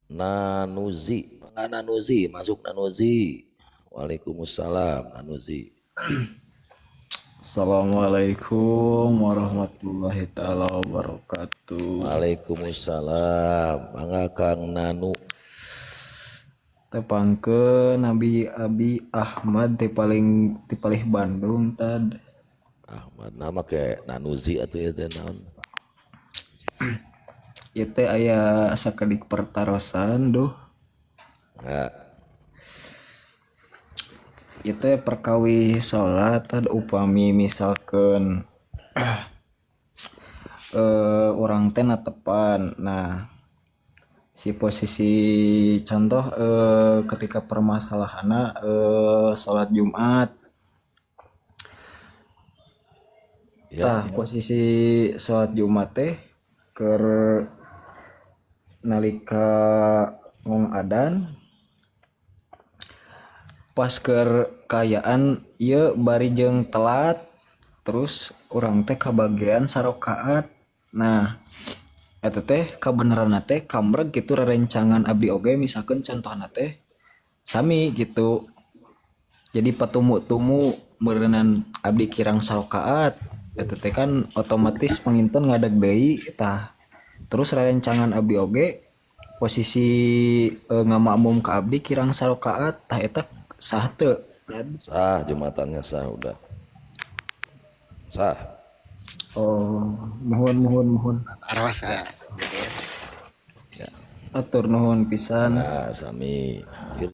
Nanuzi, Mangga Nanuzi, masuk Nanuzi. Waalaikumsalam Nanuzi. Assalamualaikum warahmatullahi taala wabarakatuh. Waalaikumsalam. Mangga Kang Nanu. Tepangkeun Nabi Abi Ahmad ti paling ti palih Bandung tad. Ahmad nama ke Nanuzi atuh ieu teh naon? Ieu teh aya sakedik pertarosan duh. Enggak. Ieu teh perkawis salat tad, upami misalkeun urang teh netepan. Nah, si posisi contoh ketika permasalahanna salat Jumat. Ya. Tah, posisi salat Jumat teh keur nalika ngong adan pas keur kaayaan ieu bari jeung telat, terus urang teh kabagian sarokaat. Nah, eta teh kabeneranna teh kamreg gitu rerencangan abdi oge, misalkan contohna teh sami gitu, jadi patumu-tumu meureunan abdi kirang sarokaat, eta teh kan otomatis panginten ngadeg deui. Tah, terus rerencangan abdi oge posisi ngamakmum ka abdi kirang sarokaat. Tah, eta sah teu? Sah, jumatannya sah, udah. Sah. Oh, mohon mohon mohon. Aras ya. Ya. Atur nuhun pisan. Nah, sami.